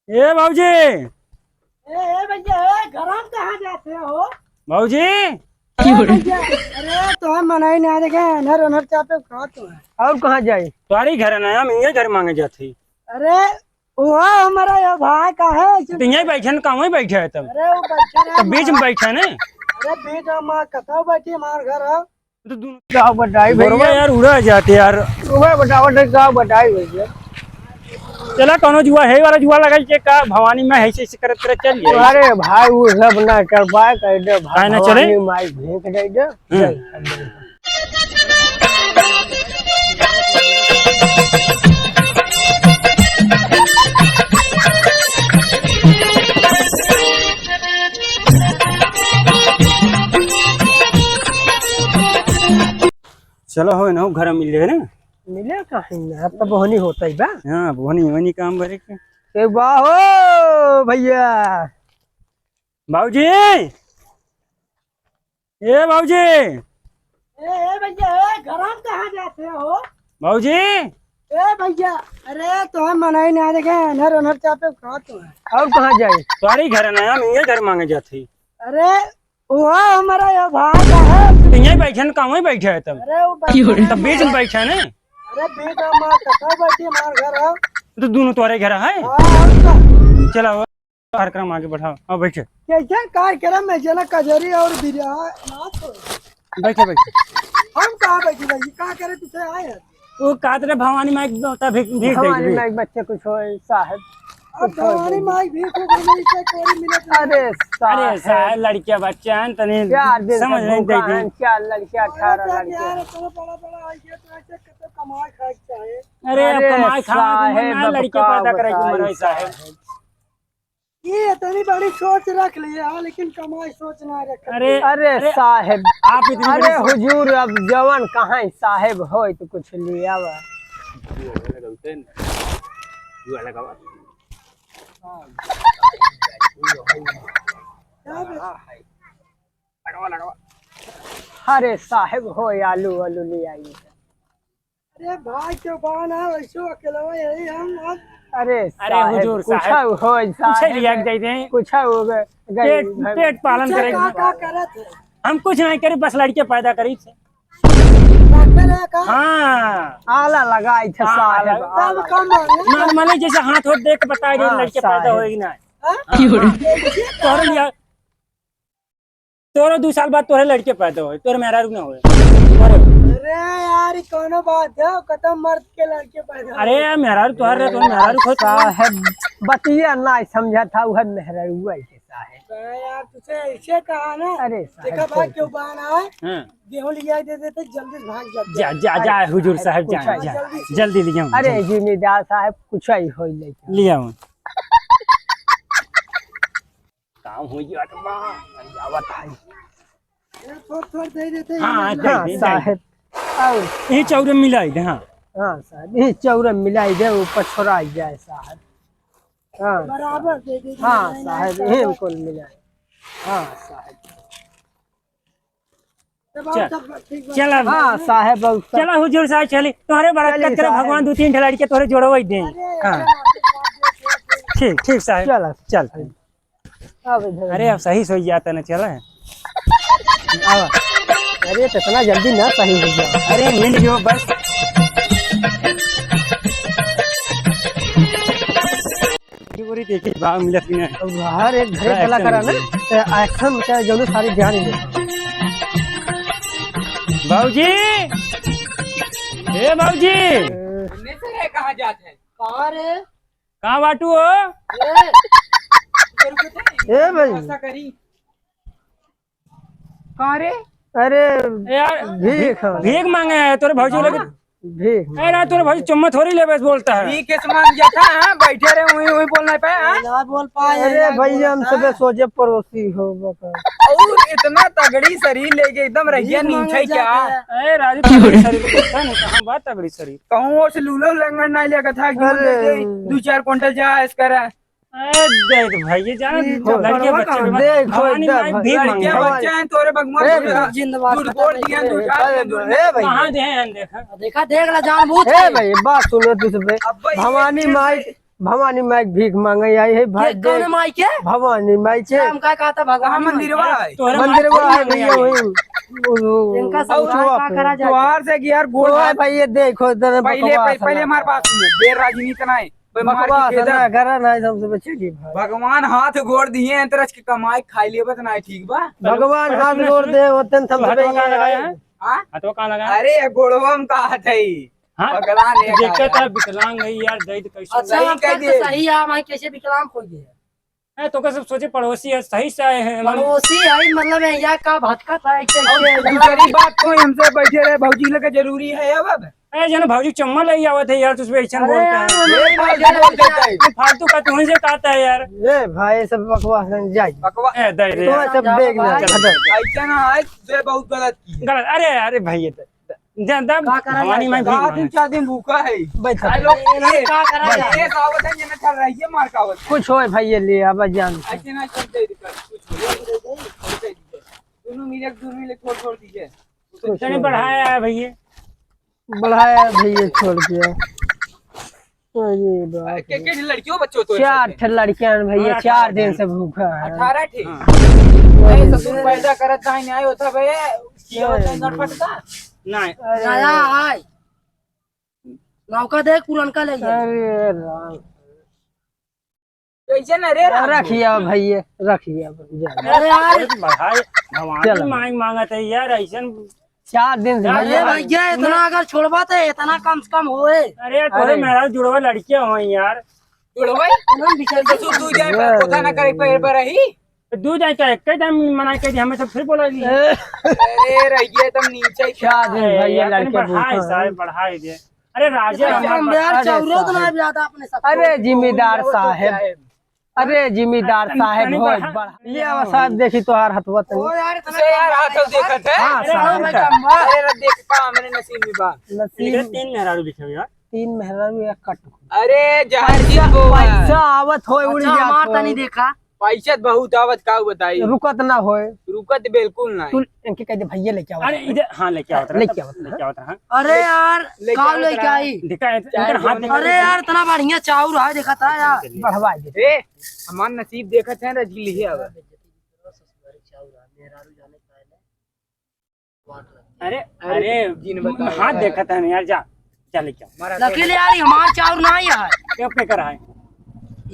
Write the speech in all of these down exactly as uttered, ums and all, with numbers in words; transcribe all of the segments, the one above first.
ए भौजी। ए, ए भैया, ए, घर में कहाँ जाते हो? भौजी। ए भैया, अरे, तोहे मनाई ना देखे, अनहर, अनहर चापे कहाँ तो है? और कहाँ जाई? तुम्हारी घर है ना, हम ये घर मांगे जाते। अरे, वो हमारा ये भाई का है, तो यहीं बैठे न, कहाँ वहीं बैठे है तब? अरे, वो बैठे रहे तो बीच में हमारा। बैठे ने। अरे, बीच में कतौ बैठी, हमार घर है। तो दोनों का बताई भैया। गोरवा यार उड़ा जाते यार। गोरवा बतावत है, का बताई भैया। चला कौनो जुआ है वाला जुआ लगाई के का भवानी में ऐसे ऐसे करत करत चल जाए। अरे भाई वो सब ना कर पाए, कह दे भाई काहे ना चले? भवानी माई भेंट दे दे। हम्म। चल। चलो हो ना, घर मिल जाए ना। मिले कहीं ना, अब तो बोहनी होता ही बा। हाँ, बोहनी, बोहनी काम करे के। ए बा हो भैया। बाबूजी, ए बाबूजी। ए, ए भैया, ए, घर में कहाँ जाते हो? बाबूजी। ए भैया, अरे तोहे मनाई ना देखे, अनहर अनहर चापे कहाँ तो है? और कहाँ जाई? तुम्हारी घर है ना, हम ये घर मांगे जाते। अरे वो हमारा ये भाई का है। तो यहीं बैठे न, कहाँ वहीं बैठे है तब? अरे वो बैठे हैं। तब बीच में बैठे है ना। अरे बीच में कहाँ बैठी, हमारा घर है। तो दोनों तुम्हारे घर है? हाँ, और का? चला कार्यक्रम आगे बढ़ाओ। हाँ, बैठे। कैसे कार्यक्रम में जना कजरी और बिरहा नाच हो? बैठे, बैठे। हम कहाँ बैठे भाई? का करे तुझे आए हैं? वो कहत रहे भवानी माई एक लोटा भीख, भीख दे भवानी दे। माई बच्चे कुछ होए साहब, अब कुछ होए भवानी दे। माई भीख हो गई, इसे कोई मिलत नहीं। अरे अरे साहब। साहब, लड़किया बच्चे हैं, तनी यार, दिन समझ से नहीं भूखा देगी। हैं, चार लड़किया, अरे अठारह साहब, लड़किया। यार, इतना बड़ा, बड़ा आइडिया तो ऐसे कितना कमाई खाए के चाहे। अरे, अब अरे कमाई खाए के उम्र साहेब, ना, अब लड़के का पैदा करे के बताई उम्र है साहेब। साहेब। ये इतनी बड़ी सोच रख लिए, हाँ, लेकिन कमाई सोच ना रख। अरे, अरे अरे, साहेब, आप इतनी अरे बड़ी सोच हुजूर, अब जवान कहाँ है साहेब, होय तो कुछ ले आवा। जुआ लगावा। क्या बे-, अरे साहेब, होय आलू, आलू ले आई। अरे भाई, क्यों बहाना है, वैसे अकेलवा यही हम अब। अरे अरे साहेब, हुजूर कुछ साहेब, होय कुछ साहेब, लिया के दे दें। कुछ हो गए, गए पेट, भाई। पेट पालन पूछे करें। का, का करत है? हम कुछ नहीं करी, बस लड़के पैदा करी थे। डॉक्टर है का? हाँ। आला लगाई थे हाँ, साहेब, आला। आला। तब का मांगे? नॉर्मली जैसे हाथ होत देख के बता रहे हाँ, लड़के पैदा साहेब। होए कि ना। हाँ? हाँ। तोहरे लिया, तोहरे दू साल बाद तोहरे लड़के पैदा होए, तोहरे मेहरारू ना होए। अरे यार, ई कौनो बात है? कतम मर्द के लड़के पैदा होए। अरे यार, मेहरारू तोहर रहे, तोहरे मेहरारू खुद साहेब, बतिया ना समझा था, वह मेहरारू है के साहेब। अरे यार, तुझे ऐसे कहा ना। अरे साहेब, देखा भाई, कोई क्यों बहाना है? हाँ। गेहूं लिया दे देते, जल्दी से भाग जाते। जा, जा, अरे जा, हुजूर साहेब, साहेब, कुछ जा, है। जा, जल्दी से। जल्दी लिया। अरे जिम्मेदार साहेब, कुछ ही हो लेके। लिया। काम हो गया तो बा, अरे आवत है। ये थोड़, थोड़ दे देते हैं, हाँ, ये दे, हाँ, दे, दे। साहेब। और यही चौरे मिलाई दे, हाँ। हाँ, साहेब, यही चौरे मिलाई दे, ऊपर छोड़ा जाए, साहेब। हाँ, बराबर दे दे, हाँ, नहीं, साहेब, नहीं, यही साहेब। कुल मिलाई। हाँ, साहेब। तब चल। सब ठीक बा। चल अब। हाँ, साहेब, अब सब चला हुजूर साहेब, चली। तोहरे बरकत चली, करे साहेब। भगवान दू तीन ठे लड़के तोहरे जोड़वई दे। अरे, हाँ। चला, ठीक, ठीक, साहेब। चला। चल। अब इधर अरे, अब सही सोई जाता ना, चला। आवा। अरे, तो इतना जल्दी ना सही हो गया। अरे, मिल गयो, बस। पूरी देखी, भाव मिलत कि नहीं? अब हर एक घरे थोड़ा चला action करा ना, दीजिए। तो action का जरूर सारी ध्यान ही दे। बाबूजी, ए बाबूजी। इनमें से रे कहाँ जात है? कहाँ रे? कहाँ बाटू हो? ए, ए भाई। ऐसा करी। कहाँ रे? अरे, ए यार, भीख। भीख मांगे है तोरे भौजी लोग। हाँ। भीख। ए ना, तोरे भौजी चुम्मा थोड़ी लेबे से बोलता है। भीख कैसे मांग जाता है? हाँ, बैठे रहे, वहीं, वहीं बोलना पे, हाँ? ना बोल पाए अरे यार, भैया, हम बोलता सबे है। सोचे पड़ोसी हो बका। और इतना तगड़ी शरीर लेके एकदम रहिया भीख मांगे नीचे क्या? जाते हैं। ए राजू, तगड़ी शरीर को देखता नहीं, कहाँ बात तगड़ी शरीर? कहूँ वो से लूलो लंगड़ नहीं लेकर था, क्यों अरे। दे दे? दो चार कुंटल जा, इस करा। ए, देख भाई, ये जान, ये तो लड़के बच्चे के बाद देखो, भवानी एकदम माई भीख लड़के मांगे। बच्चे हैं, तोरे बगमा ए, थोड़ा जिंदाबाद दूध खत्म बोल नहीं दिया, करे। दूध ए, डाल दिया, दूध ए, भाई। कहाँ दे हैं, देखा? देखा, देख ला, जान बूझ ए, के। भाई, बात सुनो तुझ पे। अब भाई, भवानी एक माई से भवानी माई के भीख मांगे आई है भाई, के, कौन दे। माई के? भवानी माई के। हम का कहता भगवान कहाँ माई? मंदिरवा है? तोहरे मंदिरवा माई है थोड़ी भैया, है। वही। इनका सब और का करा जाए? तोहार से कि यार गोड़ तो हाथ भाई ये देखो, इधर पहले, बकवास पहले, पहले ना हमार बात सुनो। देर राजनीति ना है। भाई मार के बकवास फेंक ना दे। करा ना, हमसे बचे जी भाई। भगवान हाथ गोड़ दिए हैं, तरस के कमाई खाई लेबे तो ना ठीक बा। भगवान सुनो, हाथ सुनो, गोड़ सुनो। दे, होते हम तू हाथवा कहाँ लगाया है? हाँ? हाथवा कहाँ लगाया? अरे, गोड़वा में का हाथ है? हाँ? पगला ने देखा का था, विकलांग है यार, दर्द कैसे अच्छा, सही आपका कह तो दिए। सही है, हम कैसे विकलांग हो गए? ए, तो का सब सोचे पड़ोसी है, सही से आए हैं, मतलब पड़ोसी है, मतलब है, या का भटका था, एक और एक दूसरी बात, कोई हमसे बैठे रहे, भौजी लोग के जरूरी है अब, अब। ए, जन भौजी चम्मा ले आवत है यार, तुझे ऐसा अरे बोलता यार, है। हम ए, नहीं फालतू बैठे बोल रहे देता है। हैं। फालतू का तुमसे कहता है यार। ए भाई, सब बकवास नहीं जाए। बकवा-, ए, दे रे। तुम्हें सब देखना है, भाई। हटो। ऐसा ना है, ये बहुत गलत की है। गलत, अरे, अरे भाई, ये तो ज्यादा का करा भवानी जाए? माई का भीख दिन मांगे। चार दिन भूखा है। बैठ। अरे लोग, ए, ये, का करा जाए? ये सावत है, ये ना चल रहा है, ये मार का होता है। कुछ होए भाई, ये ले, अब जान। ऐसे ना चल जाए, कुछ हो जाए, दोनों मिले, दोनों मिले, छोड़, छोड़ दीजिए। कुछ तने होए। बढ़ाया है भैया। बढ़ाया है भैया, छोड़ दिया। अरे बाप के, रे। के लड़कियों बच्चों तो चार ऐसे ठे लड़कियां हैं भैया, हाँ, चार अठारह दिन ठे। से भूखा है। अठारह ठे। हाँ। अरे ससुर पैदा करत दाई न्याय होता भैया, ये होता है नटपट का। नहीं। अरे। नया आय। नौका देख, पुरनका ले जाए। अरे राम। कैसे न रे राम? रखिया भैया, रखिया भैया। अरे यार। अरे बढ़ाए, भवानी चलो। मांग मांगत है यार, ऐसन चार दिन से अरे भैया। भैया, इतना अगर छोड़बा तो इतना कम से कम होए। अरे यार, थोड़े अरे। मेहरारू जुड़वा लड़कियां होई यार। जुड़वा? इतना बिचार तो तू, तू जाए पर, कोथा ना करे पर, पर रही। तो दू जाए क्या, एक ही टाइम मना कर दिया, हमें सब फिर बोला दिया। अरे रहिए, तुम नीचे क्या दिन ए, भैया यार, तनी लड़के बढ़ाए भूखा साहब, हैं। बढ़ाए दे। अरे राजे, अच्छा, हमार हम यार, अरे चौरो तो साहब। ना ज्यादा अपने सब अरे को। जिम्मेदार और तो साहब। क्या है? अरे जिम्मेदार तनी, साहब तनी हो, बढ़ा। बढ़ा। ये आवा साहब, देखी तोहार हथवा तनी। ओ यार, इतना उसे यार कम हाथ है। देखत है। हाँ, अरे साहब। हाँ, भाई, कम बा। अरे रे, देख का हमरे नसीब में बा। नसीब। इधर तीन मेहरारू बिछे हुए यार। तीन मेहरारू एक कट। अरे जहर पैसा, की बोआ। पैसा आवत होए, उड़ अच्छा, जात हमार होए। तनी देखा। पैसा बहुत आवत, का बताई। रुकत ना होए। रुकत बिल्कुल ना। तू इनके कह दे, भैया लेके आवत अरे है। इधर, हाँ, लेके आवत रहा, लेके तब आवत रहा। लेके आवत रहा। अरे यार, लेके का आवत लेके रहा। आई? देखा है, चाहे इधर हाथ जोन देखा अरे है। यार, इतना बढ़िया चाउर है, देखा था यार। चलिए। बढ़वा दे। ए, हमार नसीब देखत है, रजगी लिहे आवा। अरे, अरे, अरे, जिन बताओ हाथ यार। देखत है ना यार, जा, जा लेके आ। हमारा लकील यार, ये हमार चाउर ना ही है। ये पे कर है?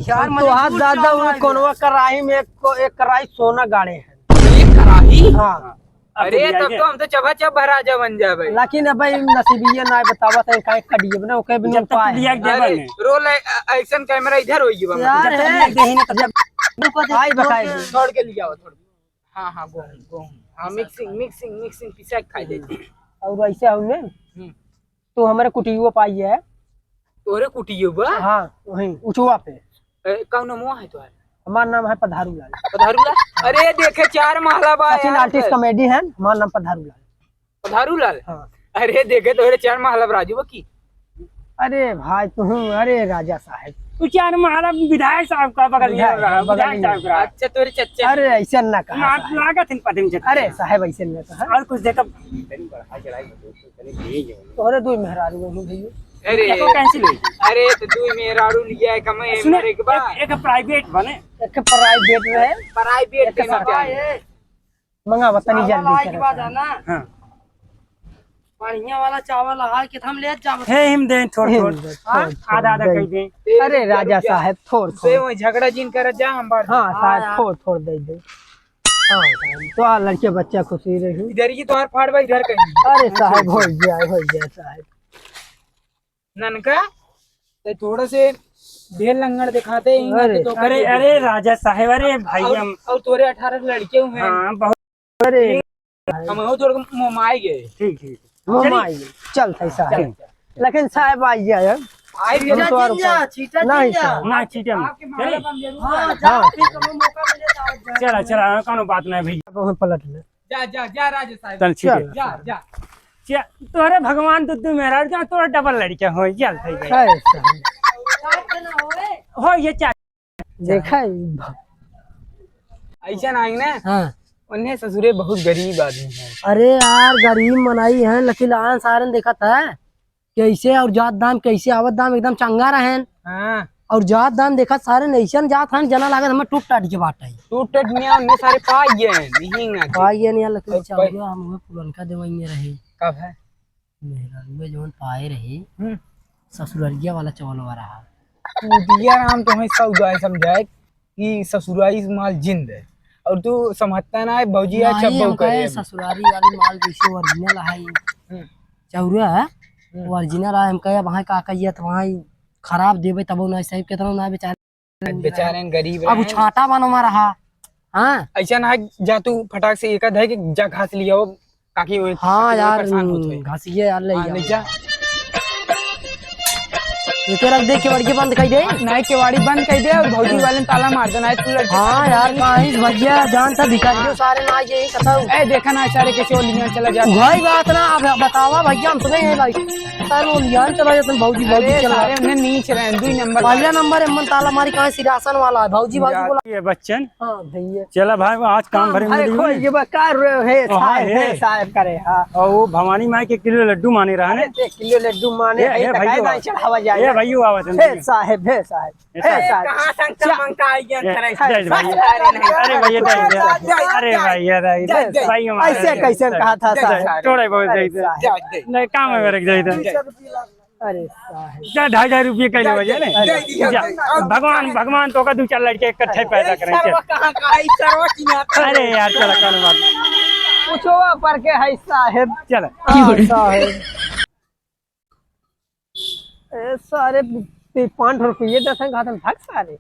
यार, तो हाथ मजबूर दादा, चाउर वो है। कोनवा कराही में एक को, एक कराही सोना गाड़े है। एक कराही? हाँ। अब अरे, तो तब तो हम तो चबा चब भरा जा बन जाबे। लेकिन अब भाई नसीबिये ना बतावत है, काहे कटिए बने, ओके बिनु जब तक उपाय तू लिया है। के देबे अरे, नहीं। रोल ए-, एक्शन कैमरा इधर होइए बा, यार जब तक है। लिया के देही ना, तब तक आई बताई। छोड़ के लिया, छोड़। हाँ, हाँ, गोहूँ, गोहूँ। हाँ, mixing, mixing, mixing पिसा के खाई लेती। और ऐसे हमने, हम्म। तो हमारे कुटियो पाई है। तोरे कुटियो बा? हाँ, वहीं, उचवा पे। ए, कौन नाम है तुम्हारे? हमारा नाम है पधारू लाल। पधारू लाल? अरे, देखे चार महला बा सचिन यार। Artist comedy है, हमारा नाम पधारू लाल। पधारू लाल? हाँ। अरे देखे तोहरे चार महला राजू बा की। अरे भाई तुम, अरे राजा साहब। तू चार महला विधायक साहब का बगल में विधायक, रहा, बगल विधायक में। साहब का। अच्छा तोरे चच्चा। अरे ऐसे ना कहा ना, साहब। लागत है पतिम चच्चा। अरे साहब ऐसे ना कहा। और कुछ देखा। तोहरे दुई मेहरारू हो भैया। अरे। देखो कैंसिल हुई। अरे तो दुई मेहरारू लिया है कमे सुने, एक बार। एक, एक private बने। एक private रहे। Private एक देने सरकारी। का है? मंगावा, तनी चावल जल्दी आए के करा। बाद है ना? हाँ। बढ़िया वाला चावल आए के हम ले जावत। हे, हिम दें, थोड़, हिम थोड़। दे, हाँ? थोड़, थोड़ आधा, आधा दे। कह दें। अरे, राजा साहब, थोड़, से थोड़। वही झगड़ा जिन कर जा, हम बाढ़ हाँ, हाँ, साहब, यार। थोड़, थोड़ दे दे। हाँ, साहब, तो आ लड़के बच्चा खुशी रही। इधर ही तो हर फाड़ बा, इधर कहीं। अरे, साहब, हो जाए, हो जाए, साहब। ननका, ते थोड़ा से ढेर लंगड़ दिखाते ही ना अरे। तो अरे, अरे, राजा साहेब, अरे भाई, और, हम और तोरे अठारह लड़के हुए हैं। हाँ, बहुत। अरे। हम हो तोड़ के मोमाई गए। ठीक, ठीक। मोमाई गए। चल, सही साहब। चल, चल। लेकिन साहब आ गया यार। आई हम चीटा तो और जिन जा, चीटा नहीं जिन जा। साहब। ना, चीटा में। आपके मामला चले? बन जरूर हाँ, है। जा, हाँ। फिर तुम्हें मौका मिले तो आओ, जा। चला, चला, कोनो बात नहीं भैया। अब हम पलट ले। जा, जा, जा, राजा साहब। चल, ठीक है। चल। जा, जा। जा, तोहरे भगवान तो तू मेरा, जा, तोहरे डबल लड़के हो, चल, ठीक है। है, सही। हो, ये चार। देखा है? ऐसा नहीं ना? हाँ। उन्हें ससुरे बहुत गरीब आदमी है। अरे यार, गरीब मनाई है, लेकिन आन सारन देखत है। कैसे और जात दाम, कैसे आवत दाम, एकदम चंगा रहेन। हाँ। और जात दान देखत सारे नैसन जात हन, जना लागत हमें टूट टाट के बाटे। टूट टाट में हमने सारे पाई गए हैं, नहीं ना। पाई गए नहीं, लेकिन और चौरा हम हुए पुरनका देवइये रहे। कब है? मेहरारुए जौन पाए रहे, हम्म। ससुररिया वाला चौलवा रहा। तू दिया राम तुम्हें सौदा है समझाए कि ससुराई माल जिंद है, और तू समझता ना है भौजी आज नहीं, छब्बो हम कहे करे अभी। ससुरारी वाली माल जैसे original है। हम्म। चौरा है, हम्म। Original है, हम कहे अब वहाँ का कहिए तो वहाँ खराब देबे तबो ना, सही कितना ना बेचारे। बेचारे गरीब अब रहे। छाटा बनो मा रहा। हाँ। ऐसा ना है, जा तू फटाक से एक आध है कि जा घास लिया हो, काकी वही हाँ काकी वही यार, परेशान होत होई। घासिए यार ले हाँ, जा। ले जा। एके रख दे, केवाड़ी के बंद कर दे। नहीं, केवाड़ी बंद कर दे और भौजी वाले ने ताला मार देना है, तू लड़के हाँ यार, काहे भैया जान से भिखारियों सारे ना ये कथा। ए, देखा ना सारे कैसे वो लिया चला जाता। भाई बात ना, अब बतावा भैया, हम सुने हैं भाई। सारे वो लिया चला जाते हैं, भौजी, भौजी अरे चला। सारे उन्हें नीच रहे हैं, दुई नंबर पहला का। नंबर है, मन ताला मारी, कहाँ सिरासन वाला है, भौजी, भौजी यार, बोला। ये बच्चन। हाँ भैया। चला भाई, आज काम हाँ, भरे भाई, मिली खोल हुई। के बा-, का रे, हे ओ, हाँ, साहेब, हे। हे साहेब करे, हाँ। और वो भवानी माई के किलो लड्डू माने रहा अरे, ने। ते किलो लड्डू माने, ए, हे, हे तो भाई, काहे वो ना आवत। चढ़ावा जाए? ए, भाई, वो आवत है, हे देखिए। साहेब, हे साहेब, ए, हे साहेब। साहेब। कहाँ संगत चा- मंगाई गया ए, करे? जय भैया। अरे भैया, जय भैया। अरे भैया, जय, जय। भाई, ये भाई, जय, जय। भाई, हमारे ऐसे जय, कैसे जय। कहा था जय, साहेब? जय। थोड़े बहुत जय, जय। जय, जय। नहीं, काम में रख जाए। जय, जय। अरे साहेब। जा, ढाई ढाई रुपये किलो हो जाए ना। जा, भगवान, भगवान तो का दो चार लड़के इकट्ठे पैदा करें, चल। कहाँ का है, सरवा की ना। अरे यार, चला, कौन बात। पूछो पर के है साहेब। चला। हाँ, साहेब। ए, सारे, ते पाँच रुपये दस हैं, घातन भाग सारे।